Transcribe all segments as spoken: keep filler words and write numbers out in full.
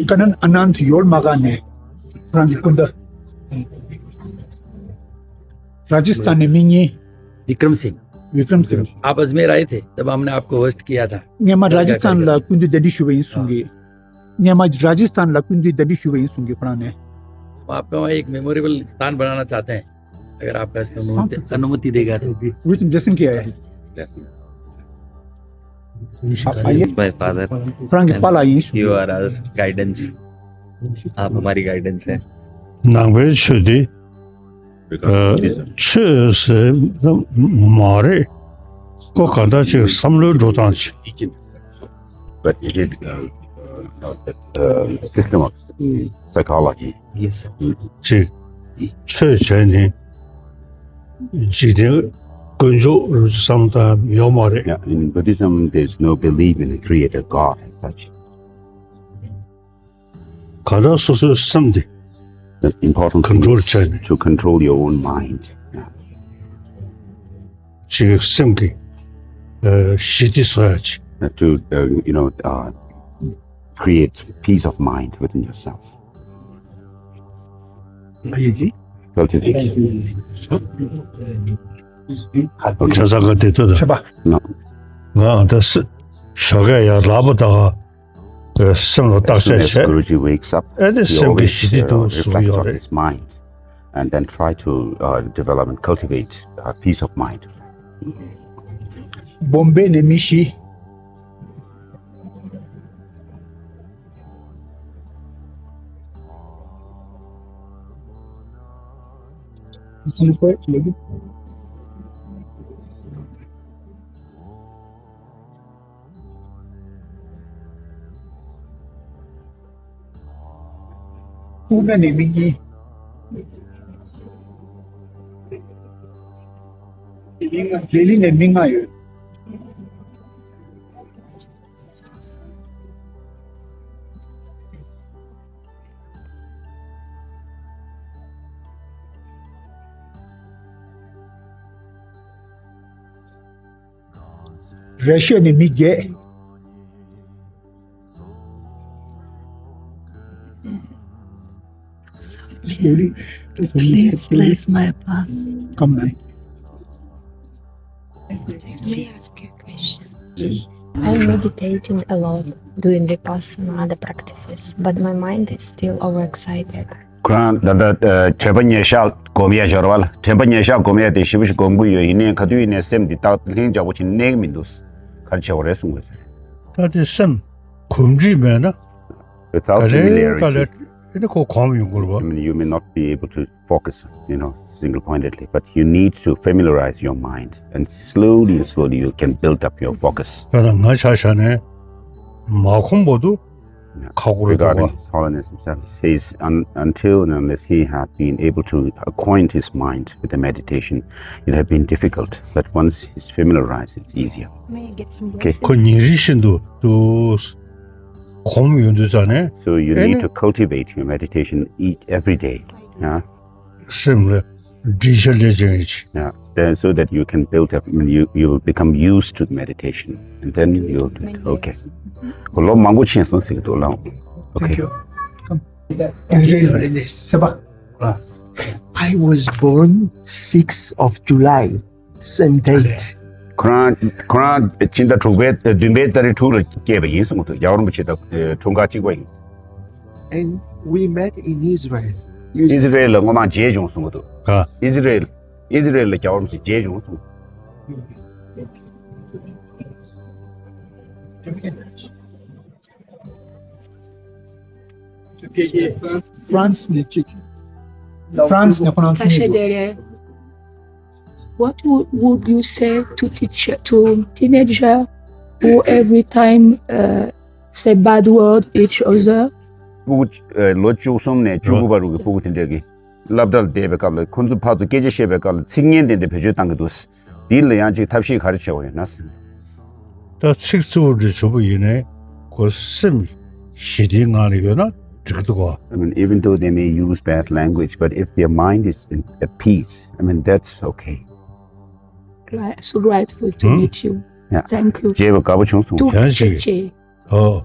ཀ་ནན་ཨ་ནན་ཐི་ཡོལ་མ་ག་ནས་རང་གི་སྐུ་ཟླ། ར་ཇི་སྟན་ནས་མི་གཉིས། विक्रम सिंह। विक्रम सिंह। आप अजमेर आए थे, तब हमने आपको होस्ट किया था। སྔོན་མ་ར་ཇི་སྟན་ལ་སྐུ་མདུན་གདན་འདྲེན་ཞུས་པ་ཡིན་གསུང་གི། སྔོན་མ་ར་ཇི་སྟན་ལ་སྐུ་མདུན་གདན་འདྲེན་ཞུས་པ་ཡིན་གསུང་གི་ཁོ་རང་ནས། हम आपके वहाँ एक मेमोरेबल स्थान बनाना चाहते हैं, अगर आप अनुमति, अनुमति देगा तो। With blessing किया है। Yes, my father. ཁོ་རང་གི་པཱ་ལགས་ཡིན་གསུང་གི། You are our guidance. आप हमारी गाइडेंस है। ནང་པའི་ཆོས་དེ་ཨ་ཆོས་ཟེར་མ་རེད། ཁོ་ག་འདྲ་ཅིག་བསམ་བློའི་འགྲོ་སྟངས་ཅིག But it is uh, uh, not that uh, system of psychology. Yes, sir. ཅིག་ཆོས་བྱས་ནས་འཇིག་རྟེན་དཀོན་མཆོག་རུ་བསམ་སྟངས་ཡོད་མ་རེད། Yeah, in Buddhism, there's no belief in a creator God as such. གང་ལྟར་སོ་སོའི་སེམས་དེ The important thing control is བྱས་ནས། To control your own mind. Yeah. ཅིག་སེམས་ཀྱི་ཨ་ཞི་བདེ་བཟོ་ཡ་ཅིག Uh, to uh, you know uh, create peace of mind within yourself. Cultivate. ཁ་ས་ག་དེ་ཐོད་ད། ཚེ་པ། No. ང་ཨ་ད་སི་ཞོགས་ཀས་ཡར་ལག་པ་ད་ག་སེམས་ལ་བརྟག་དཔྱད་བྱས། Guruji wakes up, ཨེ་དེ་སེམས་ཀྱི་ཞི་བདེ་འདུག་གསུང་གི་ཡོད་རེད། His mind, and then try to uh, develop and cultivate uh, peace of mind. བོམ་བེ་ནས་མི་བཞི། ཨུ་ན་ནས་མི་གཉིས། ལྡི་ལི་ནས་མི་ལྔ་ཡོད། ར་ཤི་ཡ་ནས་མི་བརྒྱད། Please bless my path. Come, man. May I ask you a question? Yes. I'm meditating a lot, doing vipassana, other practices, but my mind is still overexcited. ཁོ་རང་ད་ལྟ་དྲན་པ་ཉེར་བཞག་སྒོམ་ཡ་ཞོར་བ་ལ་དྲན་པ་ཉེར་བཞག་སྒོམ་ཡ་དེ་ཞིབ་ཞིབ་སྒོམ་གི་ཡོད། ཡིན་ནའི་ག་དུས་ཡིན་ནའི་སེམས་འདི་ཏག་ལྷིང་འཇགས་པོ་བྱས་ནས་གནས་ཀྱི་མི་འདུག་ག་རེ་བྱེད་དགོས་རེད་གསུང་གི་ཡོད་ཟེར། ད་དེ་སེམས་གོམས་འདྲིས་མེད་ན། Without familiarity, ག་ལེ་ག་ལེ་ཨེ་ནི་ཁོ་གོམས་ཡོང་དགོས་རེད་པ། I mean, you may not be able to focus, you know, single pointedly, but you need to familiarize your mind, and slowly and slowly you can build up your focus. ད་ལྟ་ང་ཆ་བཞག་ནས་མ་གོམས་བར་དུ་Yeah. ཁག་པོ་རེད་འདུག་པ། Regarding His Holiness himself, he says, un- until and unless he had been able to acquaint his mind with the meditation, it had been difficult. But once he's familiarized, it's easier. May I get some Okay. blessings? ཁོ་ཉིན་རེ་བཞིན་དུ་དུ་གོམས་ཡོང་དུས་ཙང་ནས། So you ཨེ་need ནི། To cultivate your meditation each, every day. Yeah. སེམས་ལ་སྒྲིབ་བྱ་ལས་བྱུང་ཡིན་ཅིག Yeah. Then, so that you can build up, I mean, you, you will become used to the meditation. And then you'll, okay. ཁོ་ལོ་མང་པོ་ཕྱིན་སོང་ཟེར་གི་འདུག་ལགས། Okay. Thank you. Come. Israel. Seba. I was born sixth of July, same date. ཁོ་རང་ཁོ་རང་ཕྱི་ཟླ་དྲུག་པའི་བདུན་པའི་ཏ་རིག་དྲུག་ལ་སྐྱེས་པ་ཡིན་གསུངས་འདུག་རྒྱལ་བ་རིན་པོ་ཆེ་དང་འཁྲུངས་སྐར་གཅིག་པ་ཡིན། And we met in Israel. ཨིས་ར་ཨེལ་ལ་སྔོན་མ་མཇལ་བྱུང་གསུངས་འདུག་ག་ཨིས་ར་ཨེལ་ཨིས་ར་ཨེལ་ལ་རྒྱལ་བ་རིན་པོ་ཆེ་མཇལ་བྱུང་གསུངས། France ནས་གཅིག France ནས་ཁོ་རང་ཐུག་ཡོད། What would, would you say to teacher, to teenager who every time uh, say bad word each other? ཕྲུ་གུ་ལོ་བཅུ་གསུམ་ནས་བཅུ་དགུ་བར་གྱི་ཕྲུ་གུ་དེ་འདྲས་ཀྱིས་སློབ་གྲྭར་བསྡད་པའི་སྐབས་ལ་ཁོ་ཚོ་ཕར་ཚུར་སྐད་ཆ་བཤད་པའི་སྐབས་ལ་ཚིག་ངན་དེ་འདྲ་བེད་སྤྱོད་བཏང་གི་འདུག་འདི་ལ་ཡང་ཅིག་ཐབས་ཤེས་ག་རེ་བྱེད་དགོས་ཡོད་ན་ཟེར། ད་ཚིག་རྩུབ་པོ་འདྲ་བྱུང་པ་ཡིན་ནའི་ཁོ་སེམས་ཞི་བདེའི་ངང་ལ་ཡོད་ན་འགྲིག་གི་འདུག་ག I mean, even though they may use bad language, but if their mind is in, at peace, I mean, that's okay. Right, so grateful to meet you. Yeah. Thank you. མཇལ་བ་དགའ་པོ་བྱུང་སོང་། ཡང་ཅིག་ཨོ།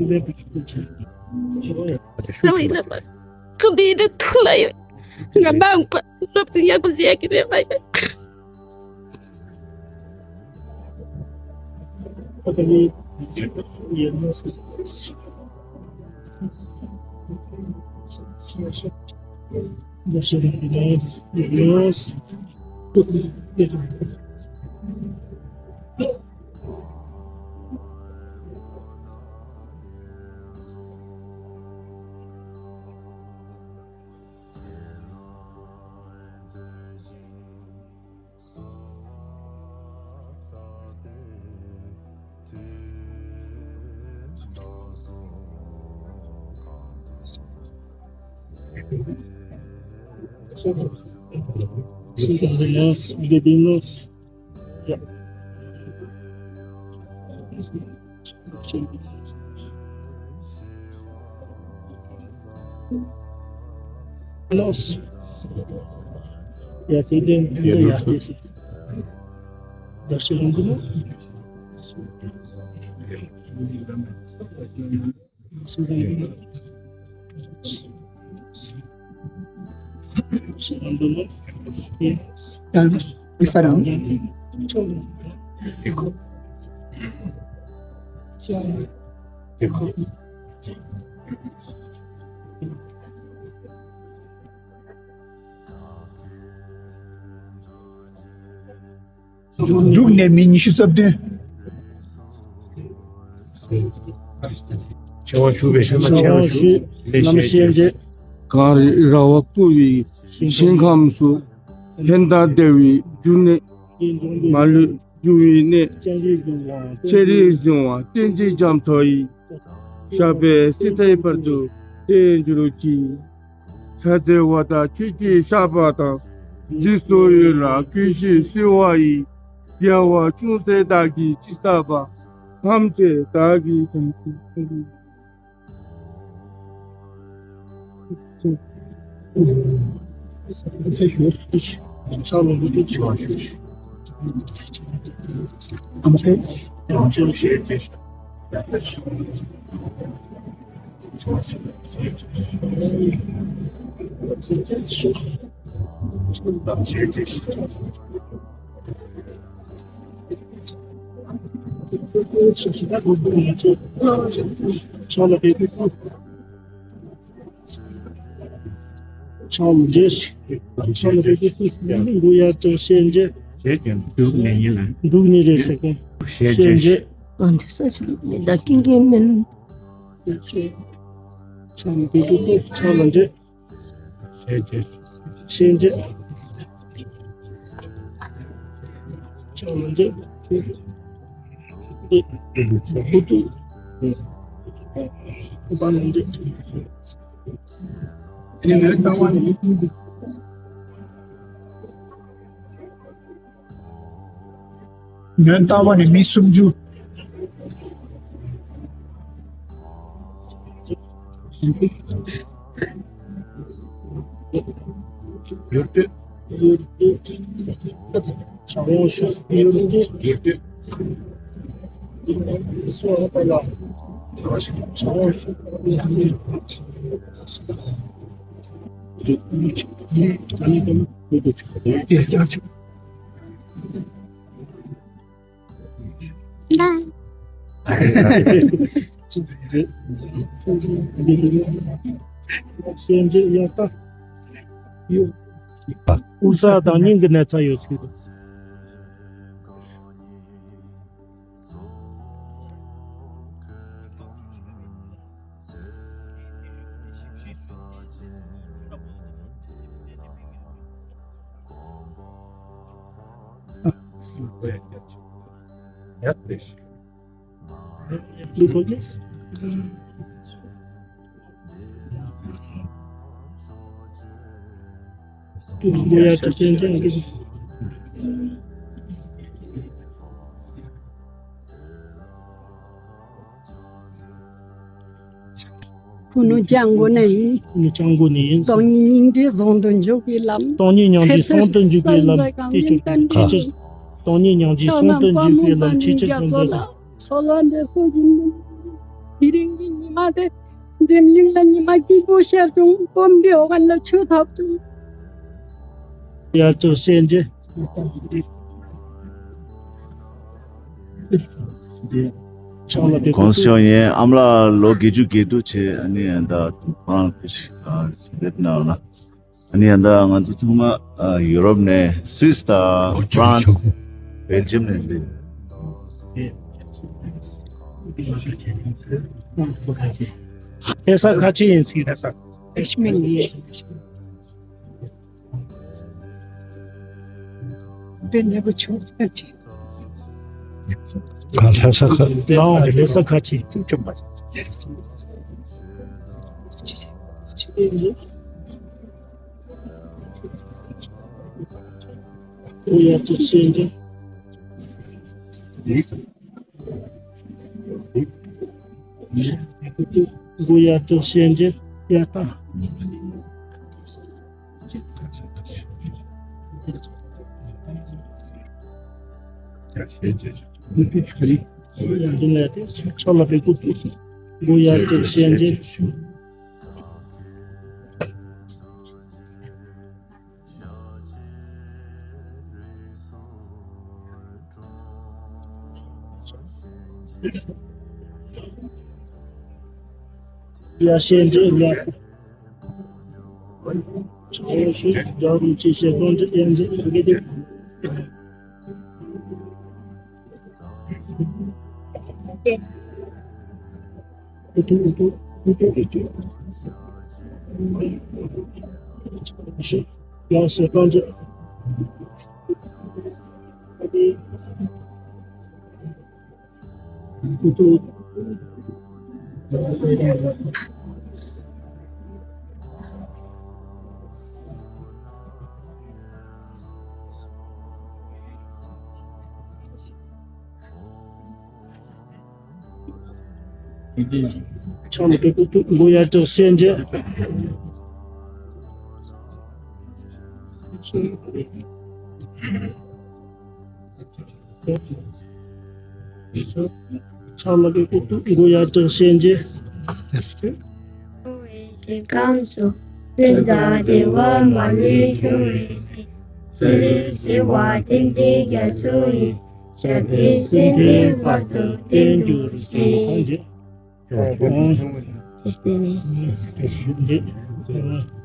ཚང་མ་ཡིན་ན་པ། ཁོང་འདི་འདྲ་ཐུགས་ལ་ཡོད། ང་མ་འོངས་པ་སློབ་ཚན་ཡག་པོ་བྱེད་ཡག་གི་རེད་མ་ཡིན། Los. Ya tienen ya que sí. Dashirangulo. Esa era. རྒྱུགས་ནས་མི་ཉི་ཤུ་རྩ་བདུན། ཆེ་བ་ཞུ་བའི་ཧེ་མ་ཆེ་བ་ཞུ། ལས་བྱེད་ཀྱི། གངས་རི་ར་བ་བརྐོ་བའི་ཞིང་ཁམས་སུ། ཕན་དང་བདེ་བའི་འབྱུང་གནས་མ་ལུས་འབྱུང་བའི་གནས། ཚེ་རིང་བཟང་བ་བསྟན་འཛིན་རྒྱ་མཚོ་ཡི། ཞབས་པད་སྲིད་མཐའི་བར་དུ་བརྟན་གྱུར་ཅིག། ཕྱག་འཚལ་བ་དང་ཆོས་ཀྱི་བཤགས་པ་དང་། འཇིགས་སུ་ཡོད་ལ་ཀུན་ཤེས་བསིལ་བ་ཡི། རྒྱལ་བ་ཅུང་ཟད་བདག་གིས་ཅི་བསགས་པ། ཐམས་ཅད་བདག་གིས་ཀྱང་ཅི་བསགས་པ། ཕྱག་འགྱེད། ཕྱག་འགྱེད། འགུགས་ཡར་བཅུག་བཤད་འགྱེད། བཤད་འགྱེད་འདུག་ནས་ཡིན་ལ། འདུག་ནས་རེད་ཟེར་གོ། བཤད་འགྱེད། ཨ་འདུག་ས་ཞིག་ནས་ད་ཀིང་ཀིང་མིན། ཕྱག་འགྱེད། ཕྱག་ལ་འགྱེད། བཤད་འགྱེད། བཤད་འགྱེད། ཕྱག་ལ་འགྱེད། ཧུ་ཏུ། ཧུ་པ་ལ་འགྱེད། ཉོན་ལྟ་བ་ནི་མི་སུམ་ཅུ། ཡུལ་དུས། ཨུ་ས་དང་སྙིང་གི་ན་ཚ་ཡོད་ཚུལ། ཁུ་ནུ་ཅང་གོ་ན་ཡིན། ཁུ་ནུ་ཅང་གོ་ནི་ཡིན། སྟོང་ཉིད་སྙིང་རྗེ་ཟུང་དུ་འཇུག་པའི་ལམ། སྟོང་ཉིད་སྙིང་རྗེ་ཟུང་དུ་འཇུག་པའི་ལམ། ཆེས་ཆེར། སྟོང་ཉིད་སྙིང་རྗེ་ཟུང་དུ་འཇུག་པའི་ལམ་ཆེས་ཆེར་སོང་མཛད་ལ། ཚོགས་ལ་འདེབས་སོ་སྦྱིན་དུ། དེ་རིང་གི་ཉི་མ་དེ། འཛམ་གླིང་ལ་ཉི་མ་སྐྱིད་པོ་ཤར་བྱུང་། སྐོམ་དེ་འོ་ག་ལ་ཆུ་ཐོབ་བྱུང་། ཡར་ལྕོག་ཤན་འབྱེད། ཕྱག་ལ་དེ་གོང་ས་མཆོག་ཡིན། ཨ་མ་ལགས་ལོ་བརྒྱད་ཅུ་གྱ་དྲུག་བྱས། ཨ་ནི་ད་ཁོ་རང་ཞིག་འདེབས་གནང་ན། ཨ་ནི་ཡང་ད་ང་ཚོ་ཚང་མ་ཨ་ཡུ་རོབ་ནས། སུད་སི་དང་ཧྥ་རན་སི། བྷེལ་ཇམ་ནས་རེད། ལྷ་ས་ཁ་ཆེ་ཡིན་ཟེར་གྱི་རེད། ཨེཤ་མིན་ཡེ། དཔེ་ནས་པོ་ཆུང་ཆུང་ཆེ། གང་ལྷ་ས་ཁ། ལའོ་ལྷ་ས་ཁ་ཆེ། ཐུག་ཆུང་པ། ལྷ་ས། ཨོ་ཡ་ཏི་ཤེས་འདི། གུ་ཡ་ཏི་ཤེས་འདི། ཡ་ཏ། འདི་ནས་ཏེ་ཆ་ལ་བེ་གུ་ཏི། གུ་ཡ་ཏི་ཤེས་འདི། ཡ་ཤེས་འདི་ཡ། ཆོས་ཤིག་རྒྱལ་རིམ་ཆེ་ཤེས་དོན་འདི་ཡན་འདི་གི་འདི། ཨུ་ཐུ་ཨུ་ཐུ་ཨུ་ཐུ་ཨུ་ཐུ། ཡང་ཞེ་སྡང་གི། ཨུ་ཐུ། ཕྱག་ལ་བེ་གུ་ཏི། གུ་ཡ་ཏི་ཤེས་འདི། ཚང་མ་གི་སྐུ་ཐུགས་མགོ་ཡར་དྲངས་བྱས་རྗེས། ཞིང་ཁམས་སུ། ཀུན་དང་བདེ་བ་མ་ལུས་འབྱུང་བའི་ཕྱིར། ཚུར་ཤེས་པ་ཏིང་འཛིན་རྒྱ་མཚོ་ཡི། ཞབས་ཀྱི་སྤྱན་ནི་བར་དུ་བརྟན་གྱུར་ཅིག། དེ་ནས།